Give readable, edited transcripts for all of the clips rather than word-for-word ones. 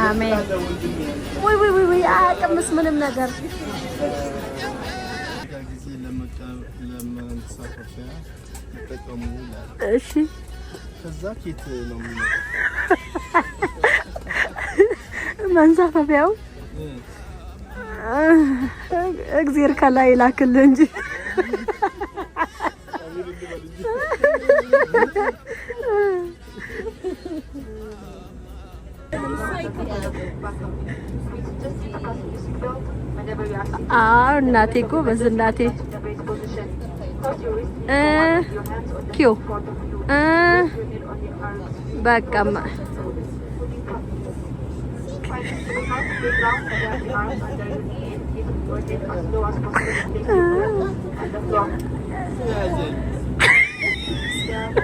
አሜን። ውይ ውይ ውይ ውይ፣ አያውቅምስ ምንም ነገር። ጊዜ ለመንሳፈፊያ ይጠቀሙ ይላል። እሺ። ከዛ ኬት ነው የሚመጣው? መንሳፈፊያው እግዜር ከላይ ላክልህ እንጂ። አዎ እናቴ፣ ጎበዝ እናቴ። ኪዮ በቃ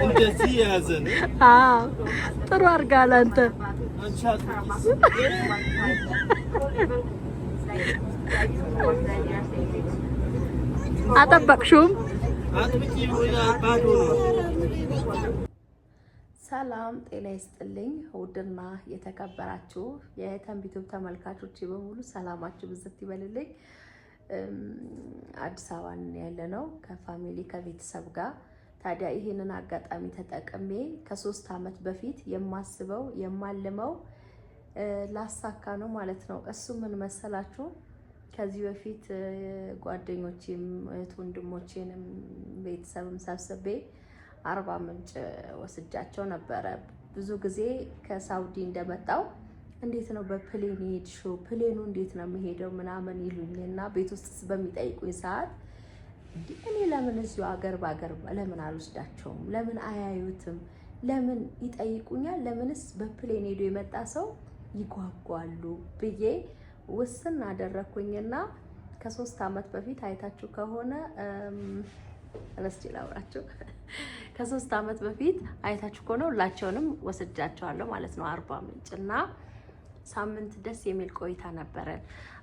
እንደዚህ የያዘን። አዎ ጥሩ አድርገሃል አንተ። አንቺ አጥብቂስ። አጠበቅሽውም። አጥብቂ ወይ ባዶ ነው። ሰላም ጤና ይስጥልኝ። ውድና የተከበራችሁ የተንቢቱብ ተመልካቾች በሙሉ ሰላማችሁ ብዝት ይበልልኝ። አዲስ አበባ ያለ ነው ከ family ከቤተሰብ ጋር። ታዲያ ይህንን አጋጣሚ ተጠቅሜ ከ3 ዓመት በፊት የማስበው የማልመው ላሳካ ነው ማለት ነው። እሱ ምን መሰላችሁ? ከዚህ በፊት ጓደኞቼም እህት ወንድሞቼንም ቤተሰብም ሰብስቤ አርባ ምንጭ ወስጃቸው ነበረ። ብዙ ጊዜ ከሳውዲ እንደመጣው እንዴት ነው በ plane የሄድሽው? Plane ኑ እንዴት ነው የሚሄደው? ምናምን ይሉኝ እና ቤት ውስጥ በሚጠይቁኝ ሰዓት እኔ ለምን እዚሁ አገር በአገር ለምን አልወስዳቸውም? ለምን አያዩትም? ለምን ይጠይቁኛል? ለምንስ በ plane ሄዶ የመጣ ሰው ይጓጓሉ ብዬ ውስን አደረግኩኝና ከ3 ዓመት በፊት አይታችሁ ከሆነ፣ እስኪ ላውራችሁ። ከ3 ዓመት በፊት አይታችሁ ከሆነ ሁላቸውንም ወስጃቸዋለሁ ማለት ነው አርባ ምንጭ እና ሳምንት ደስ የሚል ቆይታ ነበረን።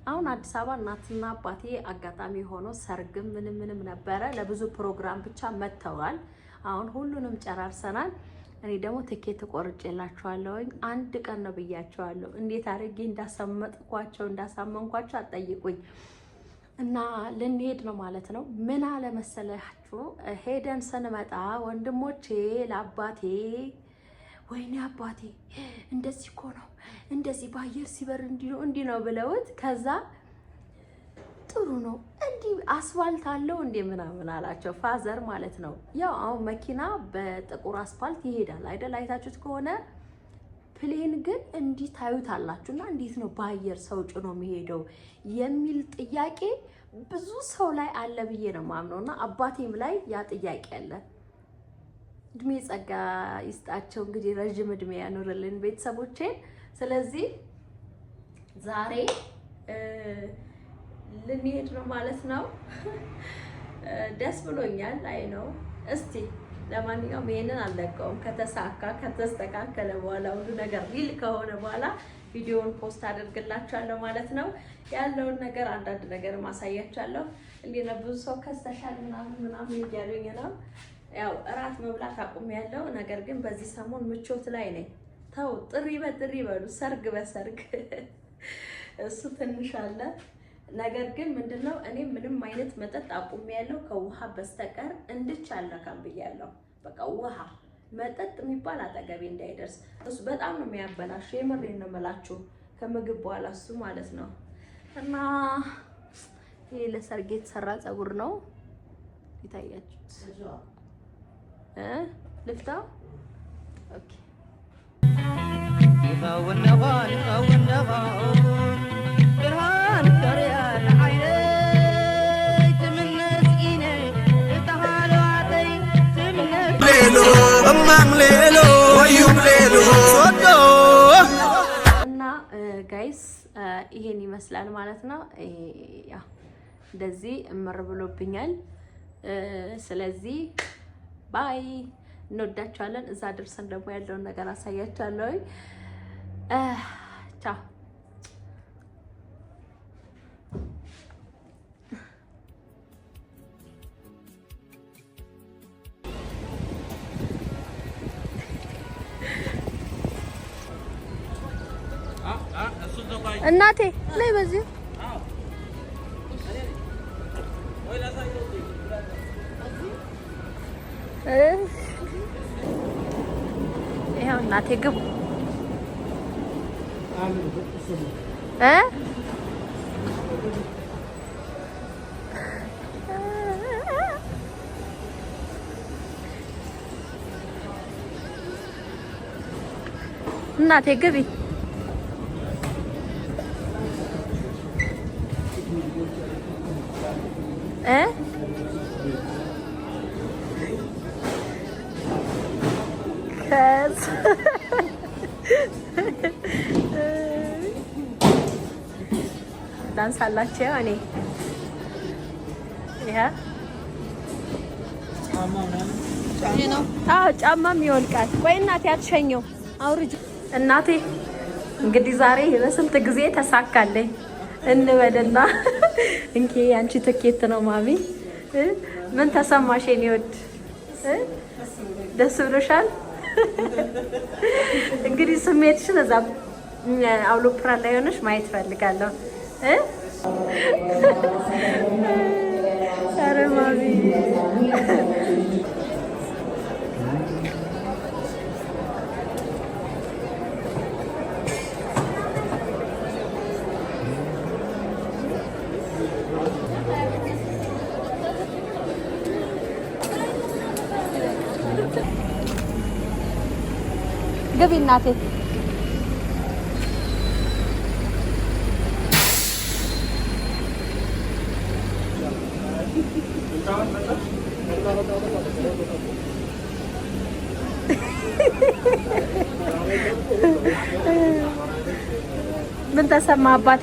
አሁን አዲስ አበባ እናትና አባቴ አጋጣሚ ሆኖ ሰርግም ምንም ምንም ነበረ፣ ለብዙ ፕሮግራም ብቻ መጥተዋል። አሁን ሁሉንም ጨራርሰናል። እኔ ደግሞ ትኬት ቆርጬላችኋለሁኝ። አንድ ቀን ነው ብያቸዋለሁ። እንዴት አድርጌ እንዳሰመጥኳቸው እንዳሳመንኳቸው አትጠይቁኝ። እና ልንሄድ ነው ማለት ነው። ምን አለ መሰላችሁ፣ ሄደን ስንመጣ ወንድሞቼ ለአባቴ ወይኔ አባቴ እንደዚህ እኮ ነው፣ እንደዚህ በአየር ሲበር እንዲህ ነው እንዲህ ነው ብለውት፣ ከዛ ጥሩ ነው እንዲህ አስፋልት አለው እንዴ ምናምን አላቸው። Father ማለት ነው። ያው አሁን መኪና በጥቁር አስፋልት ይሄዳል አይደል? አይታችሁት ከሆነ። Plane ግን እንዲህ ታዩታላችሁ። እና እንዴት ነው በአየር ሰው ጭኖ የሚሄደው የሚል ጥያቄ ብዙ ሰው ላይ አለ ብዬ ነው የማምነው። እና አባቴም ላይ ያ ጥያቄ አለ። እድሜ ጸጋ ይስጣቸው እንግዲህ፣ ረዥም እድሜ ያኖርልን ቤተሰቦቼን። ስለዚህ ዛሬ ልንሄድ ነው ማለት ነው። ደስ ብሎኛል። አይ ነው። እስቲ ለማንኛውም ይሄንን አልለቀውም። ከተሳካ ከተስተካከለ በኋላ፣ ሁሉ ነገር real ከሆነ በኋላ ቪዲዮውን post አደርግላችኋለሁ ማለት ነው። ያለውን ነገር አንዳንድ ነገር ማሳያችኋለሁ። እንዲህ ነው። ብዙ ሰው ከስተሻል ምናምን ምናምን እያሉኝ ነው። ያው እራት መብላት አቁሜያለሁ። ነገር ግን በዚህ ሰሞን ምቾት ላይ ነኝ። ተው፣ ጥሪ በጥሪ በሉ፣ ሰርግ በሰርግ እሱ ትንሽ አለ። ነገር ግን ምንድነው፣ እኔ ምንም አይነት መጠጥ አቁሜያለሁ ከውሃ በስተቀር እንድች አልነካም ብያለሁ። በቃ ውሃ፣ መጠጥ የሚባል አጠገቤ እንዳይደርስ። እሱ በጣም ነው የሚያበላሸው። የምሬን ነው የምላችሁ። ከምግብ በኋላ እሱ ማለት ነው። እና ይሄ ለሰርግ የተሰራ ፀጉር ነው ይታያችሁት እ ልፍታው። Okay. ይኸውን ነኾን ይኸውን ነኾን ብርሃን ከርያል ዓይነይ ትምነስ ኢነ እተሃለዋተይ ትምነስ ሌሎ እማም ሌሎ ወዩም ሌሎ ሶዶ። እና guys ይሄን ይመስላል ማለት ነው። ያው እንደዚህ እምር ብሎብኛል። ስለዚህ bye፣ እንወዳችኋለን። እዛ ደርሰን ደግሞ ያለውን ነገር አሳያችኋለሁ። ቻው። እናቴ ነይ በዚህ። ይኸው እናቴ ግቡ እ እናቴ ግቢ። እ ዳንስ አላቸው። እኔ ይሄ ጫማም ይወልቃል። ቆይ እናቴ አትሸኘው፣ አውርጅ እናቴ። እንግዲህ ዛሬ በስንት ጊዜ ተሳካለኝ እንበልና እንኪ ያንቺ ትኬት ነው ማሚ። ምን ተሰማሽ የኔ ውድ? ደስ ብሎሻል? እንግዲህ ስሜትሽን እዛ አውሮፕላን ላይ ሆነሽ ማየት ፈልጋለሁ። ኧረ ማሚ ግቢ እናቴ። ምን ተሰማ አባቴ?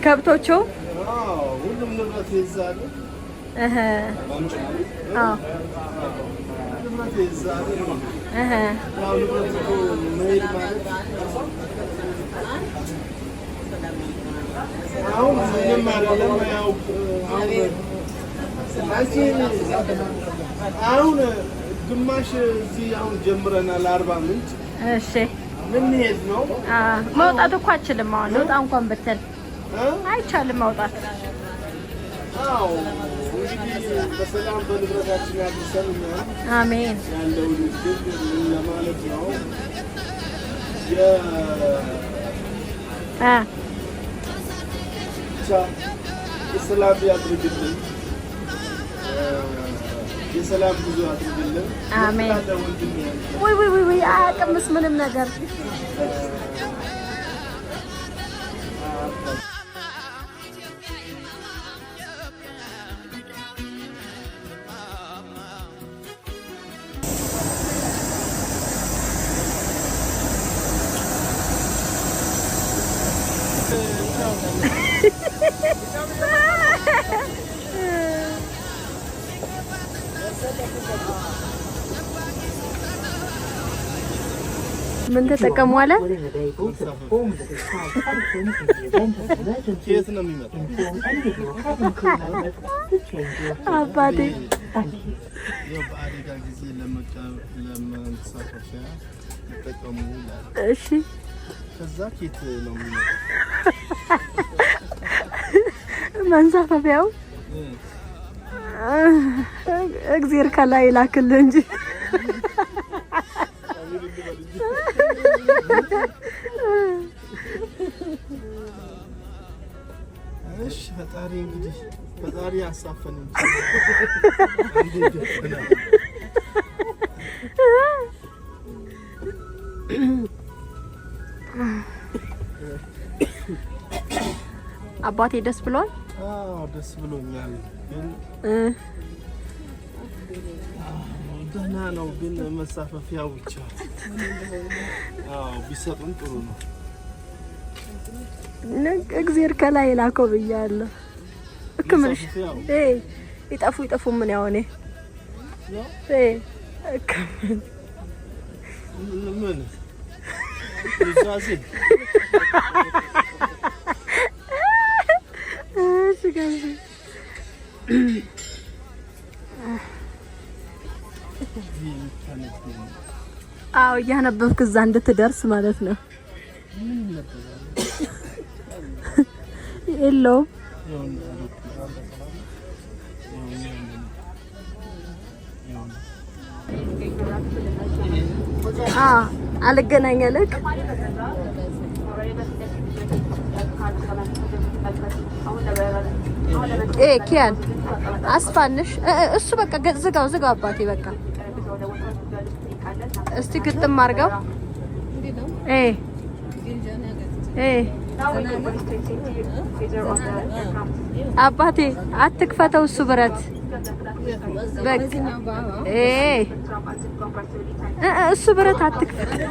ከብቶቹ ሁሉም ንብረት ይዛሉ። ንብረት ይዛሉ። ያው ንብረት እኮ መሄድ ማለት አሁን ምንም አይደለም። ያው አሁን ግማሽ እዚህ አሁን ጀምረናል። አርባ ምንጭ እሺ፣ ልንሄድ ነው። መውጣት እኮ አችልም። አሁን ልውጣ እንኳን ብትል አይቻልም መውጣት። አዎ እንግዲህ በሰላም በንብረታችን ያድርሰን። አሜን። ያለውን እድል ለማለት ነው። የሰላም ያድርግልን፣ የሰላም ጉዞ ያድርግልን። አሜን። ውይ ውይ ውይ አያውቅምስ ምንም ነገር። ምን ተጠቀሙ አለ? ከየት ነው የሚመጣው? አባቴ ያው በአደጋ ጊዜ ለመንሳፈፊያ ይጠቀሙ ይላል። እሺ፣ ከዛ ኬት ነው የሚመጣው? መንሳፈፊያው እግዜር ከላይ ላክልህ እንጂ። እሺ ፈጣሪ እንግዲህ ፈጣሪ ያሳፈን እንጂ። አባቴ ደስ ብሏል። አዎ ደስ ብሎኛል። ግን ደህና ነው። ግን መሳፈፊያው ብቻ አዎ ቢሰጡን ጥሩ ነው። እግዜር ከላይ ላከው ብያለሁ። እክምንሽ ይጠፉ ይጠፉ ምን ያው እኔ ምን እሺ አዎ እያነበብክ እዛ እንድትደርስ ማለት ነው። የለውም። አልገናኛለክ። ኪያን አስፋንሽ እሱ በቃ ዝጋው ዝጋው አባቴ በቃ እስቲ ግጥም አድርገው። አባቴ አትክፈተው፣ እሱ ብረት በቃ እሱ ብረት አትክፈተው።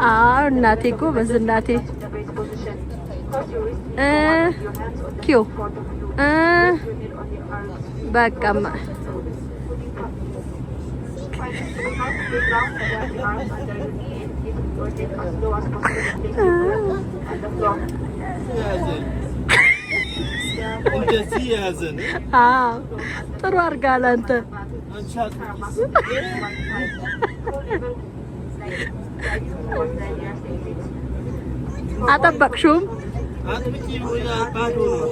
አዎ እናቴ ጎበዝ እናቴ ኪዮ በቃ እንደዚህ የያዘን። አዎ ጥሩ አድርገሃል አንተ። አጠበቅሽውም። አጥብቂ ወይ ባዶ ነው።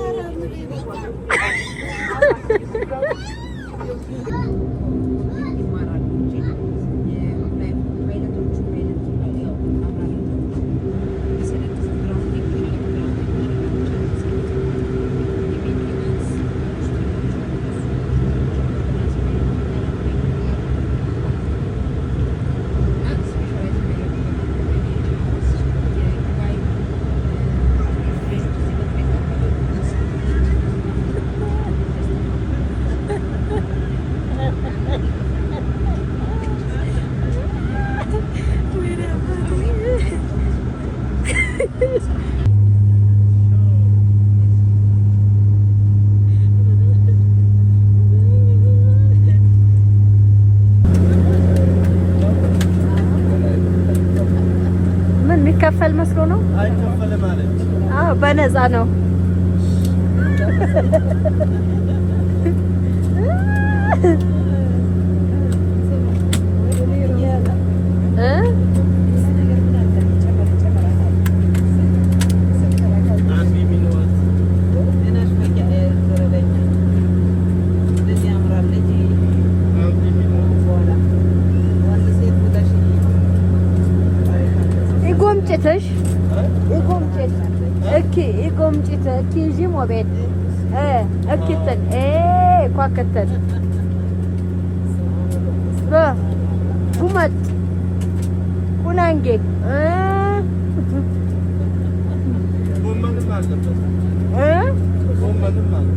ምን የሚከፈል መስሎ ነው? አይከፈልም አለች። አዎ በነፃ ነው። አንቢ ሚለዋት አንቢ ሚለዋት ይጎምጭትሽ ይጎምጭት እኪ ይጎምጭት እኪ ጂ ሞቤል እኪትን ኳክትን ጉመጥ ቁናንጌ ጎመንም አለበት። ጎመንም አለ።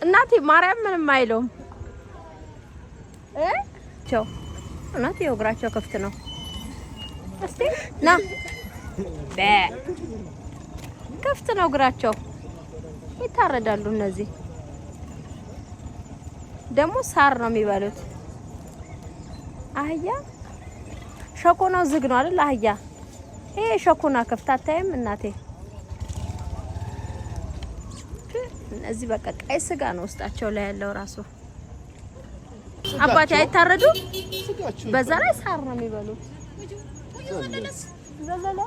እናቴ ማርያም ምንም አይለውም። ቸው እናቴ እግራቸው ክፍት ነው። እስቲ ና ክፍት ነው እግራቸው። ይታረዳሉ። እነዚህ ደግሞ ሳር ነው የሚበሉት። አህያ ሸኮናው ዝግ ነው አይደል? አህያ ይሄ ሸኮና ክፍት አታይም እናቴ። እነዚህ በቃ ቀይ ስጋ ነው ውስጣቸው ላይ ያለው ራሱ። አባቴ አይታረዱ። በዛ ላይ ሳር ነው የሚበሉት። ዘለለ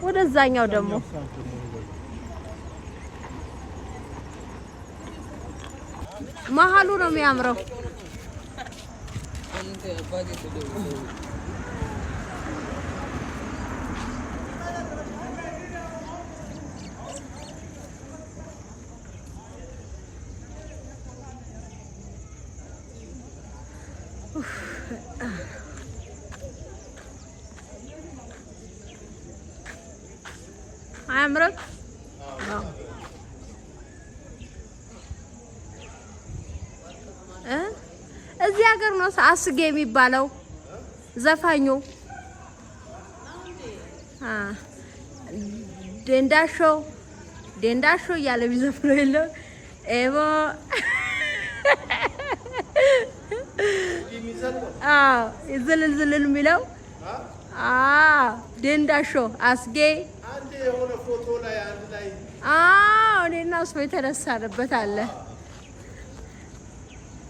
ወደዛኛው ደግሞ መሀሉ ነው የሚያምረው። አያምርም? እዚህ ሀገር ነው አስጌ የሚባለው ዘፋኙ። ዴንዳሾ ዴንዳሾ እያለ ቢዘፍነው የለው ኤቦ። አዎ፣ ዝልል ዝልል የሚለው ዴንዳሾ አስጌ። አዎ፣ እኔና እሱ የተነሳንበት አለ።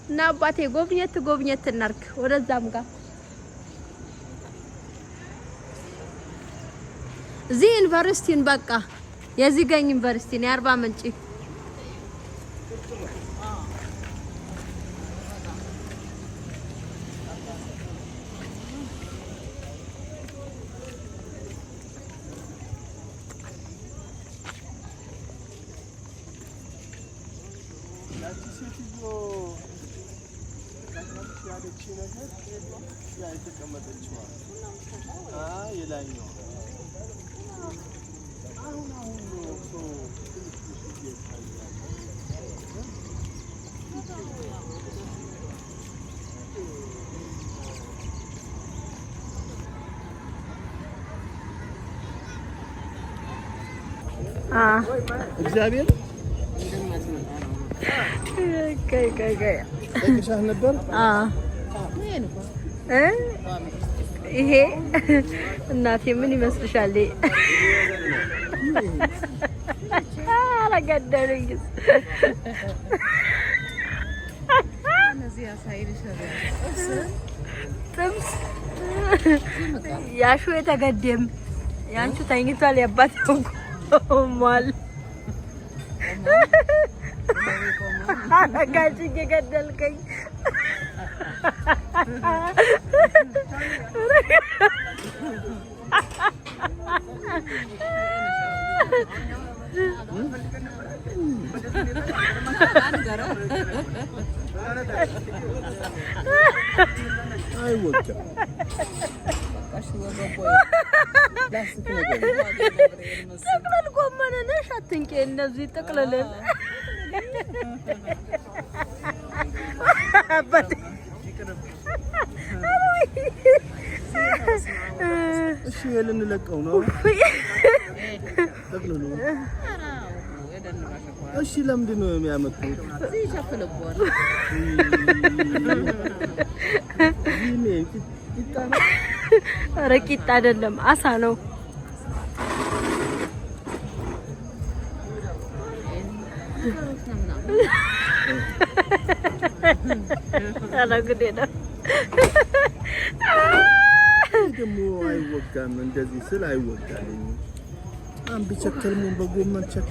እና አባቴ ጎብኘት ጎብኘት እናርግ ወደዛም ጋር እዚህ ዩኒቨርሲቲን በቃ የዚገኝ ዩኒቨርሲቲን የአርባ ምንጭ። ያቺ ሴትዮ ያለች ነገር ያ የተቀመጠችዋ የላይኛዋ አሁን አሁን ነው ሰው ትንሽ ትንሽ እየታያል። እግዚአብሔር ጠይቅሻት ነበር። ይሄ እናቴ ምን ይመስልሻል? አላጋደለኝስ። ጥብስ ያሹ የተገደም ያንቹ ተኝቷል። ያባት ቆሟል። አረጋጭ እየገደልከኝ። አይወቅም። ጥቅልል ጎመን ነሽ አትንቄ። እነዚህ ጥቅልልን እሺ ልንለቀው ነው ጠቅልሉ። እሺ ለምንድን ነው የሚያመጡት? ኧረ ቂጣ አይደለም አሳ ነው። ኧረ ጉዴ ነው። ደግሞ አይወጋም። እንደዚህ ስል አይወጋልኝም። አንድ ቸከልሙን በጎመን ቸክ።